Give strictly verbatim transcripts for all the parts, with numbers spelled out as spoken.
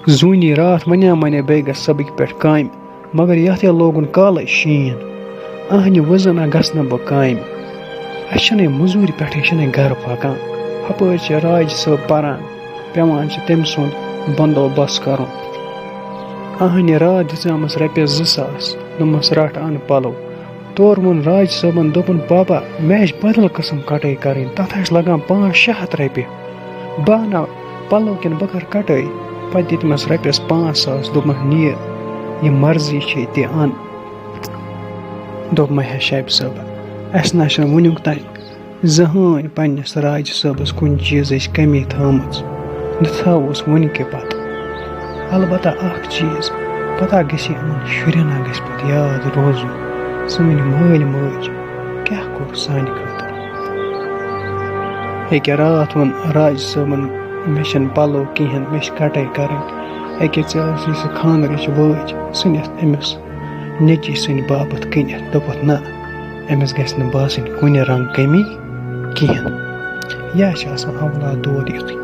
زوٗنی راتھ وَنیٛامَے بیٚیہِ گژھ صبٕکۍ پٮ۪ٹھ کامہِ، مگر یَتھ یا لوگُن کالَے شیٖن۔ اَہنہِ وٕزَن ہا گژھٕ نہٕ بہٕ کامہِ۔ اَسہِ چھَنہٕ یہِ مٔزوٗرِ پٮ۪ٹھٕے چھَنہٕ گَرٕ پَکان۔ ہُپٲرۍ چھِ راج صٲب پَران، پٮ۪وان چھِ تٔمۍ سُنٛد بندوبست کَرُن۔ اَہنہِ راتھ دِژامَس رۄپیَس زٕ ساس، دوٚپمَس، "رَٹھ اَن پَلو۔" تورٕ ووٚن راج صٲبَن، دوٚپُن، "بابا، مےٚ آسہِ بدل قٕسٕم کَٹٲے کَرٕنۍ، تَتھ آسہِ لَگان پانٛژھ شےٚ ہَتھ رۄپیہِ۔ بہٕ اَنہٕ پَلو کِنہٕ بہٕ کَرٕ کَٹٲے؟" پَتہٕ دِتمَس رۄپیَس پانٛژھ ساس، دوٚپمَس، "نیر، یہِ مرضی چھے تہِ اَن۔" دوٚپمَے، "ہے شیبہِ صٲبہ، اَسہِ نہ چھُنہٕ وٕنیُک تام زٕہٕنۍ پنٛنِس راجہِ صٲبَس کُنہِ چیٖزٕچ کٔمی تھٲومٕژ، نہ تھاووس وٕنہِ کہِ پَتہٕ۔ البتہ اَکھ چیٖز، پَتہ گژھِ یِمَن شُرٮ۪ن ہا گژھِ پَتہٕ یاد روزُن، سٲنۍ مٲلۍ مٲج کیٛاہ کوٚر سانہِ خٲطرٕ۔" أکیٛاہ راتھ ووٚن راجہِ صٲبَن، "مےٚ چھَنہٕ پَلو کِہیٖنۍ، مےٚ چھِ کَٹٲے کَرٕنۍ۔ أکیٛاہ ژےٚ ٲسٕے سُہ خانٛدرٕچ وٲج، سُہ نِتھ أمِس نیٚچی سٕنٛدِ باپتھ کٕنِتھ، دوٚپُتھ، نہ، أمِس گژھِ نہٕ باسٕنۍ کُنہِ رنٛگ کٔمی کِہیٖنۍ۔ یا چھِ آسان اولاد دود یُتھُے۔"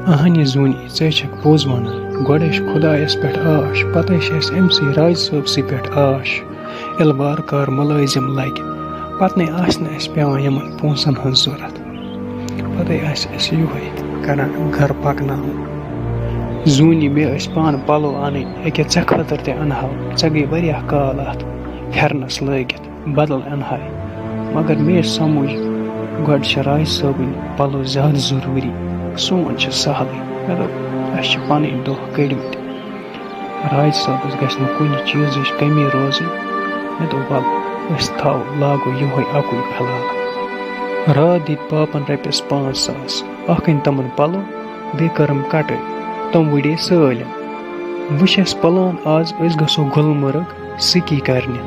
اَہَنہِ زوٗنی، ژٕ چھَکھ پوٚز وَنان، گۄڈٕ ٲسۍ خۄدایَس پٮ۪ٹھ آش، پَتہٕ ٲسۍ اَسہِ أمۍ سٕے راج صٲبسٕے پٮ۪ٹھ آش۔ ییٚلہِ وارٕ کارٕ مُلٲزِم لَگہِ، پَتہٕ نَے آسہِ نہٕ اَسہِ پٮ۪وان یِمَن پونٛسَن ہٕنٛز ضوٚرَتھ۔ پَتَے آسہِ اَسہِ یِہوٚے کَران گَرٕ پَکناوُن۔ زوٗنہِ، مےٚ ٲسۍ پانہٕ پَلو اَنٕنۍ، أکیٛاہ ژےٚ خٲطرٕ تہِ اَنہٕ ہاو، ژےٚ گٔے واریاہ کال اَتھ پھٮ۪رنَس لٲگِتھ، بدل اَنہٕ ہاے۔ مگر مےٚ سَمُج، گۄڈٕ چھِ راج صٲبٕنۍ پَلو زیادٕ ضروٗری، سون چھِ سہلٕے۔ مےٚ دوٚپ، اَسہِ چھِ پَنٕنۍ دۄہ کٔڑۍمٕتۍ۔ راج صٲبَس گژھِ نہٕ کُنہِ چیٖزٕچ کٔمی روزٕنۍ۔ مےٚ دوٚپ، وَلہٕ، أسۍ تھاوو، لاگو یِہوٚے اَکُے فِلحال۔ راتھ دِتۍ پاپَن رۄپیَس پانٛژھ ساس، اَکھ أنۍ تِمَن پَلو، بیٚیہِ کٔرٕم کَٹٲے۔ تِم وُڈے سٲلِم۔ وۄنۍ چھِ اَسہِ پٕلان، آز أسۍ گژھو گُلمرگ سِکی کَرنہِ۔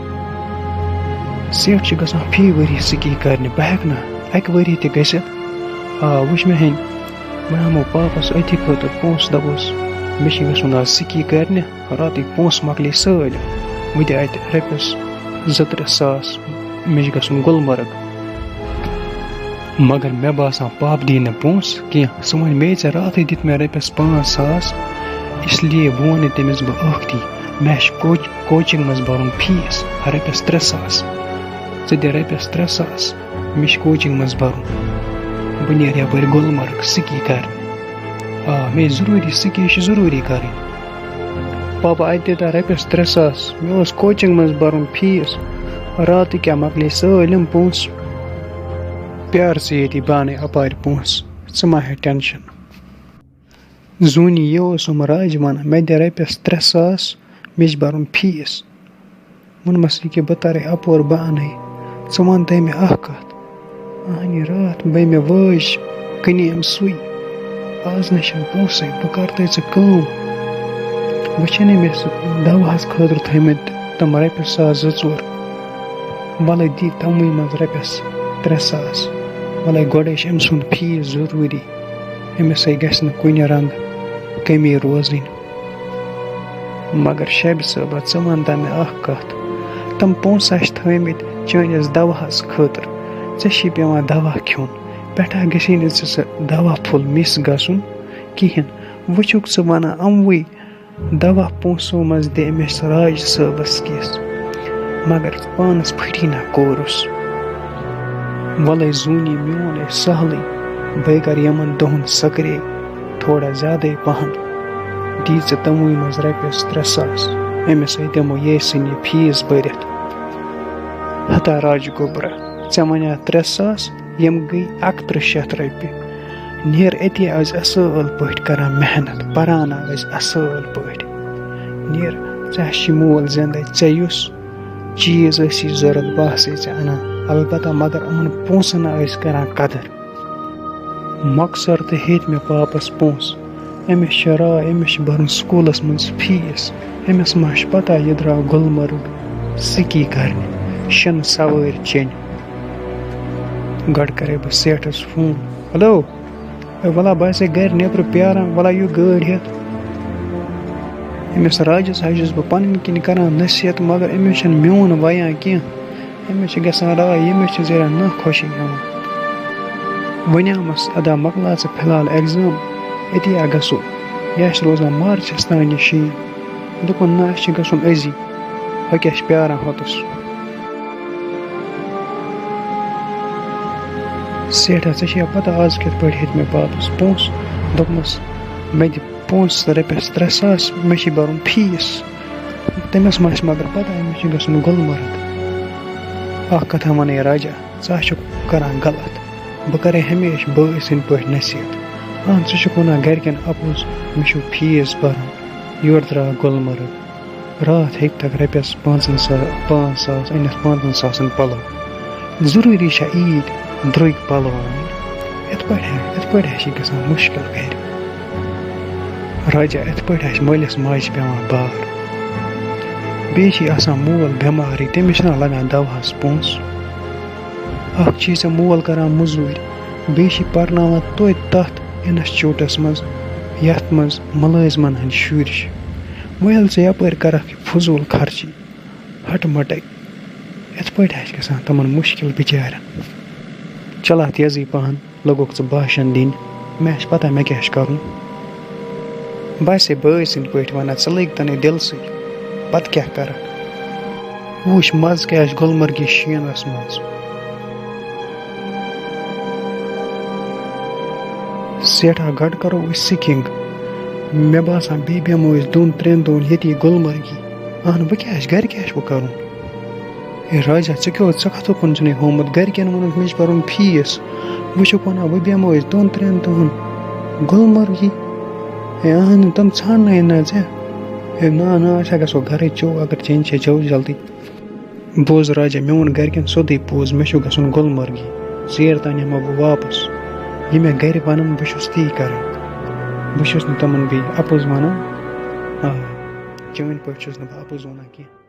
سیٹھ چھِ گژھان فی ؤری سِکی کَرنہِ، بہٕ ہٮ۪کہٕ نہ اَکہِ ؤری تہِ گٔژھِتھ۔ آ، وٕچھ مےٚ ہیٚنۍ، بہٕ ہٮ۪مو پاپَس أتھی خٲطرٕ پونٛسہٕ، دَپوس، مےٚ چھِ گژھُن آز سِکی کَرنہِ۔ راتٕکۍ پونٛسہٕ مۄکلے سٲلِم۔ وۄنۍ دِ اَتہِ رۄپیَس زٕ ترٛےٚ ساس، مےٚ چھِ گژھُن گُلمرگ۔ مگر مےٚ باسان، پاپہٕ دی نہٕ پونٛسہٕ کینٛہہ۔ سُہ وَنہِ، مے ژےٚ راتھٕے دِتۍ مےٚ رۄپیَس پانٛژھ ساس، اس لیے بہٕ وَنہٕ تٔمِس بہٕ ٲکھتی۔ مےٚ چھِ کوچ-، کوچِنٛگ منٛز بَرُن فیٖس رۄپیَس ترٛےٚ ساس۔ ژٕ دِ رۄپیَس ترٛےٚ ساس، مےٚ چھِ کوچِنٛگ منٛز بَرُن۔ بہٕ نیرٕ یَپٲرۍ گُلمرگ سِکی کَرنہِ۔ آ، مےٚ ضروٗری سِکی چھِ ضروٗری کَرٕنۍ۔ پاپا، اَتہِ دِتہ رۄپیَس ترٛےٚ ساس، مےٚ اوس کوچِنٛگ منٛز بَرُن فیٖس۔ راتٕکۍ کیٛاہ مۄکلے سٲلِم پونٛسہٕ۔ پیار ژٕ ییٚتی، بہٕ اَنَے اَپارِ پونٛسہٕ، ژٕ مہ ہےٚ ٹٮ۪نشَن۔ زوٗنی، یہِ اوسُم راج وَنان، مےٚ دِ رۄپیَس ترٛےٚ ساس، مےٚ چھِ بَرُن فیٖس۔ ووٚنمَس، یہِ کہِ بہٕ تَرَے اَپور، بہٕ اَنَے۔ ژٕ وَن تہٕ مےٚ اَکھ کَتھ۔ اَہنہِ راتھ بَے مےٚ وٲج، کٕنی أمۍ سُے۔ آز نہ چھِنہٕ پونٛسَے، بہٕ کَرٕ تۄہہِ ژٕ کٲم۔ وۄنۍ چھِنہٕ مےٚ سُہ دَوہَس خٲطرٕ تھٲیمٕتۍ تِم رۄپیہِ ساس زٕ ژور۔ وَلَے دِ تِموٕے منٛز رۄپیَس ترٛےٚ ساس۔ وَلَے گۄڈَے چھِ أمۍ سُنٛد فیٖس ضروٗری۔ أمِس ہے گژھِ نہٕ کُنہِ رنٛگہٕ کٔمی روزٕنۍ۔ مگر شبِ صٲبہ، ژٕ وَن تہ مےٚ اَکھ کَتھ۔ تِم پونٛسہٕ آسہِ تھٲومٕتۍ چٲنِس دَوہَس خٲطرٕ۔ ژےٚ چھی پٮ۪وان دَوا کھیوٚن۔ پٮ۪ٹھٕ گژھی نہٕ ژےٚ سُہ دَوا پھوٚل مِس گژھُن کِہیٖنۍ۔ وۄنۍ چھُکھ ژٕ وَنان یِموٕے دَوا پونٛسو منٛز دِ أمِس راج صٲبَس کِس، مگر پانَس پھٕٹی نہ کورُس۔ وَلَے زوٗنی میون ہے سہلٕے، بَے کَرٕ یِمَن دۄہَن سکرے تھوڑا زیادَے پَہَن۔ دی ژٕ تِموٕے منٛز رۄپیَس ترٛےٚ ساس، أمِس ہے دِمو یے سٕنٛدِ فیٖس بٔرِتھ۔ ہتا راج گوٚبرا، ژےٚ وَنیٛا ترٛےٚ ساس، یِم گٔے اَکترٕہ شَتھ رۄپیہِ۔ نیر أتی آز اَصٕل پٲٹھۍ کَران محنت، پَران آز اَصٕل پٲٹھۍ۔ نیر، ژےٚ چھِ مول زِندَے، ژےٚ یُس چیٖز ٲسی ضوٚرَتھ، بہٕ آسَے ژےٚ اَنان۔ البتہ مگر یِمَن پونٛسَن نہ ٲسۍ کَران قدٕر۔ مۄخصر تہٕ ہیٚتۍ مےٚ پاپَس پونٛسہٕ۔ أمِس چھِ راے، أمِس چھِ بَرُن سکوٗلَس منٛز فیٖس۔ أمِس ما چھِ پَتہ، یہِ درٛاو گُلمرگ سِکی کَرنہِ، شِنہٕ سوٲرۍ چیٚنہِ۔ گۄڈٕ کَرے بہٕ سیٹھَس فون۔ ہیلو، اے وَلا، بہٕ آسے گَرِ نیٚبرٕ پیاران، وَلا یہِ گٲڑۍ ہٮ۪تھ۔ أمِس راجَس حظ چھُس بہٕ پَنٕنۍ کِنۍ کَران نصیحت، مگر أمِس چھَنہٕ میون وَیان کینٛہہ۔ أمِس چھِ گژھان راے، ییٚمِس چھِ ذرا ناخۄشی یِوان۔ وَنیٛامَس، اَدا مۄکلاو ژٕ فِلحال اٮ۪گزام، أتی ہا گژھو۔ یہِ آسہِ روزان مارچَس تام یہِ شیٖن۔ دوٚپُن، نہ، اَسہِ چھُ گژھُن أزی، ہۄ کیٛاہ چھِ پیٛاران ہوٚتَس؟ سیٹھاہ، ژےٚ چھےٚ پَتہ آز کِتھ پٲٹھۍ ہیٚتۍ مےٚ پاپَس پونٛسہٕ؟ دوٚپمَس، مےٚ دِ پونٛسہٕ رۄپیَس ترٛےٚ ساس، مےٚ چھِ بَرُن فیٖس۔ تٔمِس ما آسہِ مگر پَتہ، أمِس چھُ گژھُن گُلمرگ۔ اَکھ کَتھا وَنَے راجا، ژٕ ہا چھُکھ کَران غلط۔ بہٕ کَرَے ہمیشہِ بٲے سٕنٛدۍ پٲٹھۍ نصیٖحت۔ اَہَن، ژٕ چھُکھ وَنان گَرِکٮ۪ن اَپُز، مےٚ چھُ فیٖس بَرُن، یورٕ درٛاو گُلمرگ۔ راتھ ہیٚکہِ تَکھ رۄپیَس پانٛژَن سا-، پانٛژھ ساس أنِتھ پانٛژَن ساسَن پَلو۔ ضروٗری چھا عیٖد درٛوٚگۍ پَلو اَنٕنۍ؟ یِتھ پٲٹھۍ ہا، یِتھ پٲٹھۍ ہا چھِ گژھان مُشکِل گَرِ۔ راجا، یِتھ پٲٹھۍ ہا چھِ مٲلِس ماجہِ پٮ۪وان بار۔ بیٚیہِ چھِ آسان مول بٮ۪مارٕے، تٔمِس چھِنہ لَگان دَوہَس پونٛسہٕ۔ اَکھ چھِ ژےٚ مول کَران مٔزوٗرۍ، بیٚیہِ چھِ پَرناوان توتہِ تَتھ اِنَسچوٗٹَس منٛز، یَتھ منٛز مُلٲزمَن ہٕنٛدۍ شُرۍ چھِ۔ وۄنۍ ییٚلہِ ژٕ یَپٲرۍ کَرَکھ یہِ فضوٗل خرچی، ہَٹہٕ مَٹَے، یِتھ پٲٹھۍ آسہِ گژھان تِمَن مُشکِل بِچارٮ۪ن۔ چَل اَتھ تیزٕے پَہَن، لوٚگُکھ ژٕ باشَن دِنۍ، مےٚ آسہِ پَتہ مےٚ کیٛاہ چھُ کَرُن۔ بہٕ آسے بٲے سٕنٛدۍ پٲٹھۍ وَنان، ژٕ لٔگۍ تَنے دِلسٕے، پَتہٕ کیٛاہ کَرَکھ؟ وٕچھ، مَزٕ کیٛاہ آسہِ گُلمرگہِ شیٖنَس منٛز۔ سیٹھاہ، گۄڈٕ کَرو أسۍ سِکِنٛگ۔ مےٚ باسان، بیٚیہِ بیٚہمو أسۍ دۄن ترٛٮ۪ن دۄہَن ییٚتی گُلمرگی۔ اَہَن، وۄنۍ کیٛاہ آسہِ؟ گَرِ کیٛاہ آسہِ وۄنۍ کَرُن؟ ہے راجا، ژٕ کیٛاہ اوس، ژٕ کَتھ اوکُن چھُنَے ہومُت؟ گَرِکٮ۪ن ووٚنُکھ، مےٚ چھُ بَرُن فیٖس۔ وۄنۍ چھُکھ وَنان، وۄنۍ بیٚہمو أسۍ دۄن ترٛٮ۪ن دۄہَن گُلمرگی۔ ہے اَہَن، تِم ژھانٛڈنَے نہ ژےٚ۔ ہے نا، نا، أسۍ ہا گژھو گَرَے، چیٚو اگر چیٚنۍ چھےٚ، چیٚو جلدی۔ بوز راجا، مےٚ ووٚن گَرِکٮ۪ن سیوٚدُے پوٚز، مےٚ چھُ گژھُن گُلمرگی۔ ژیر تام یِمہٕ بہٕ واپَس۔ یہِ مےٚ گَرِ وَنَن، بہٕ چھُس تی کَران۔ بہٕ چھُس نہٕ تِمَن بیٚیہِ اَپُز وَنان۔ آ، چٲنۍ پٲٹھۍ چھُس نہٕ بہٕ اَپُز وَنان کینٛہہ۔